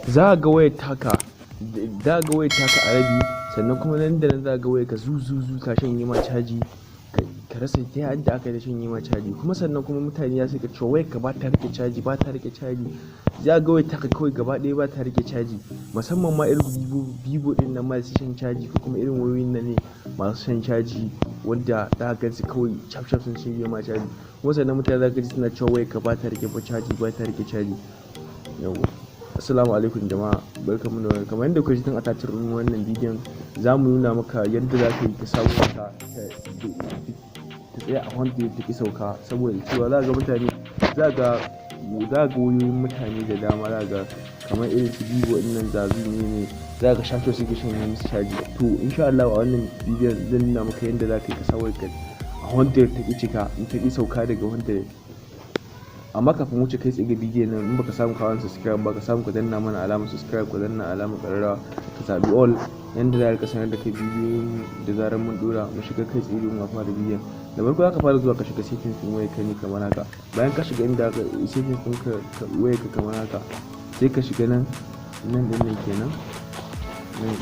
Za ga wayar taka a rabi, sannan kuma nan da nan za ga wayar ka zu zu zu ta shanye ma caji, ka rasa ta yadda aka yi ta shanye ma caji. Kuma sannan kuma mutane za su ga cewa wayar ka ba ta rike caji, ba ta rike caji. Za ga wayar taka kawai gaba ɗaya ba ta rike caji, musamman ma irin Vivo Vivo ɗin nan masu shan caji, ko kuma irin wayoyin nan ne masu shan caji, wanda za ka gansu kawai shaf shaf sun shanye ma caji. Kuma sannan mutane za ka ji suna cewa wayar ka ba ta rike caji, ba ta rike caji. Yauwa. Assalamu alaikum jama'a, barkanmu da, kamar yadda kuka ji tun a title ɗin wannan bidiyon, za mu nuna maka yadda za ka yi ka samu ta ta tsaya a 100 ta ƙi sauka. Saboda cewa za ga mutane, za ga wayoyin mutane da dama, za ga kamar irin su Vivo ɗin nan, Zazu ne ne, za ga shaf suke shanye musu caji. To, insha Allah a wannan bidiyon zan nuna maka yadda za ka yi ka sa wayarka a 100 ta ƙi cika, in ta ƙi sauka daga 100. Amma kafin wuce kai tsaye ga bidiyon nan, in baka samu ka wani subscribe ba, ka samu ka danna mana alamar subscribe, ka danna alamar ƙararrawa, ka zaɓi all, yanda za ka sanar da kai bidiyoyin da zarar mun ɗora. Mu shiga kai tsaye domin a fara bidiyon. Da farko za ka fara zuwa ka shiga settings ɗin wayarka ne kamar haka. Bayan ka shiga inda ka settings ɗin ka wayarka kamar haka, sai ka shiga nan, nan ɗin nan kenan, nan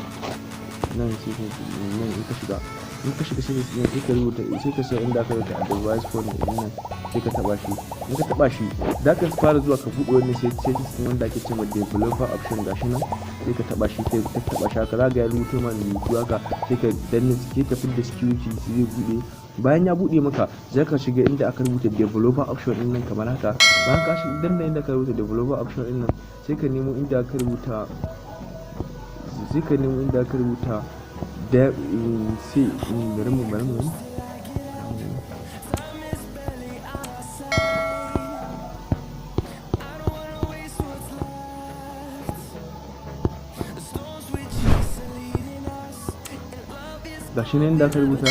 nan settings nan. In ka shiga settings ɗin, sai ka rubuta, sai ka sa inda aka rubuta "device phone" ɗin nan, sai ka taɓa shi. In ka taɓa shi, za ka fara zuwa ka buɗe wannan settings ɗin wanda ake cewa developer option. Gashi nan, sai ka taɓa shi. Sai ka taɓa shi haka, za ga ya rubuto ma rubutu haka. Sai ka danna, sai ka fidda security, zai buɗe. Bayan ya buɗe maka, za ka shiga inda aka rubuta developer option ɗin nan kamar haka. Bayan ka shiga, danna inda aka rubuta developer option ɗin nan, sai ka nemo inda aka rubuta da sai bari mu. Time is barely on our side. I don't wanna waste what's left. The storms we chase are leading us, and love is Gashi nan inda aka rubuta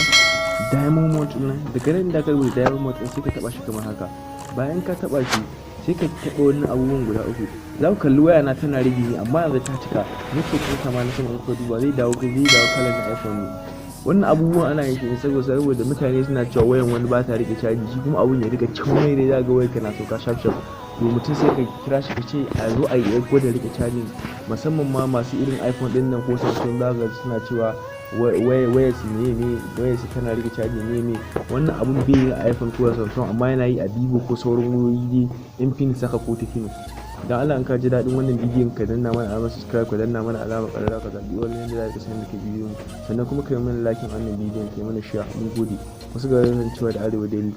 diamond mode ɗin nan. Daga nan inda aka rubuta diamond mode ɗin, sai ka taɓa shi kamar haka. Bayan ka taɓa shi, sai ka taɓa wannan abubuwan guda uku. Za ku kalli waya na tana rage ne, amma yanzu ta cika. Network ɗin kama na sama, kuka duba, zai dawo kalan na iPhone ne. Wannan abubuwan ana yin shi ne saboda mutane suna cewa wayan wani ba ta rike caji, shi kuma abun ya rika cin mai dai. Za ga wayar ka na sauka shaf shaf. To, mutum sai ka kira shi ka ce a zo a yi gwada rike cajin, musamman ma masu irin iPhone ɗin nan ko Samsung. Za ga suna cewa wayar su ne ne wayar su tana rike caji ne ne. Wannan abun bai yi a iPhone ko Samsung, amma yana yi a Vivo ko sauran wayoyi dai, Infinix haka ko Tecno. Dan Allah, in ka ji daɗin wannan bidiyon, ka danna mana alamar subscribe, ka danna mana alamar ƙararrawa, ka zaɓi wannan yadda za ka sanar da kai bidiyon, sannan kuma ka yi mana like wannan bidiyon, ka yi mana share. Mun gode. Wasu ga cewa da Arewa Daily.